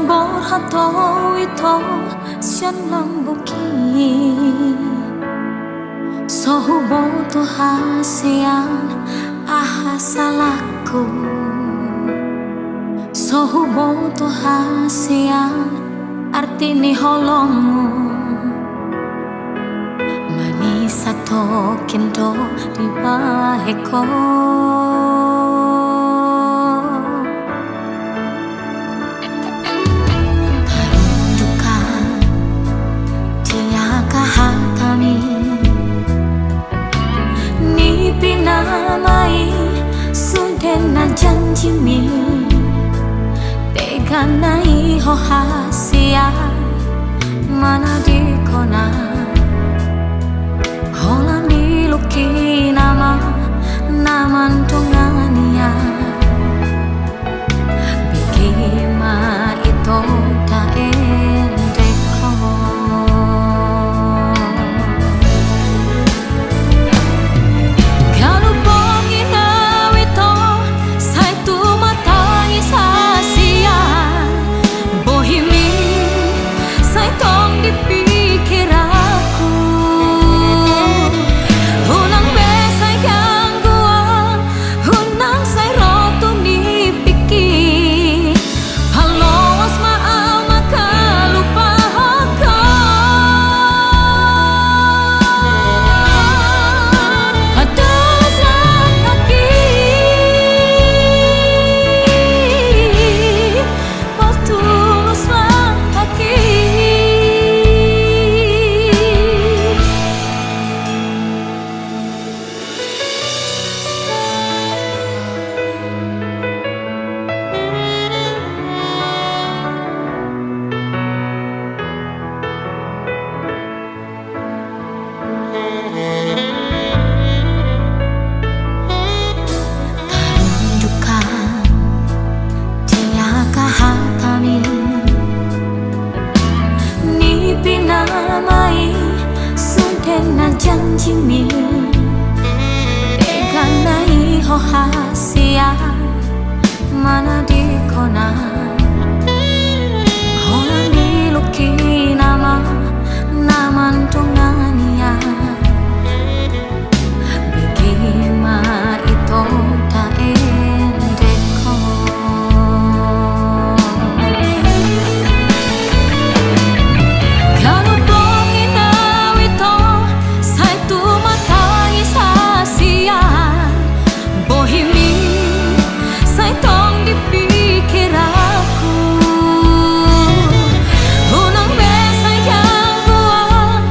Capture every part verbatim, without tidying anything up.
Borhat ho ito sian lambok i. So huboto hasean aha salangku. So huboto hasean arti ni holongmu. Manisa tokin do dibahen ho. Tarundukan di angka hatami. Nipinama i sude na janjimi. Denggan na i ho hasean manadingkon na. Holan di luki nama na mandongani an. Bege ma ito taendehon. Ganup borngin au ito sai tumatangis hasian. Bohimi sai tong di pikiranku. Unang be sai ganggu au, unang sai ro tu nipingki. Paloas ma au mangkalupahon ho. Patulus langkaki. Patulus langkaki. Tarundukan di angka hatami. Nipinama i sude na janjimi. Denggan na i ho hasean manadingkon na. Holan di luki nama na mandongani an. Bege ma ito taendehon. Ganup borngin au ito sai tumatangis hasian. Bohimi sai tong di pikiranku. Unang be sai ganggu au,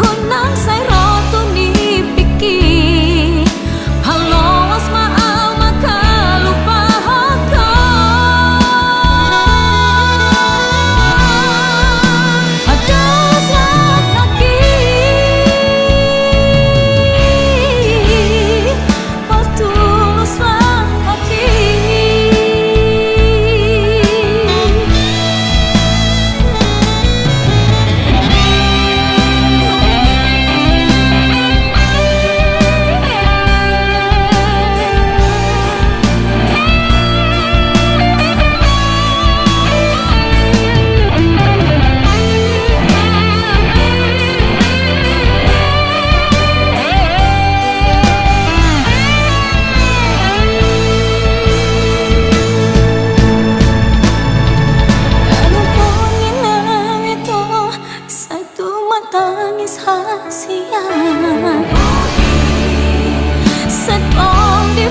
unang sai ro tu nipingki. Paloas ma au mangkalupahon ho. Patulus langkaki. Patulus langkaki. Ganup borngin au ito sai tumatangis hasian. Sai tong di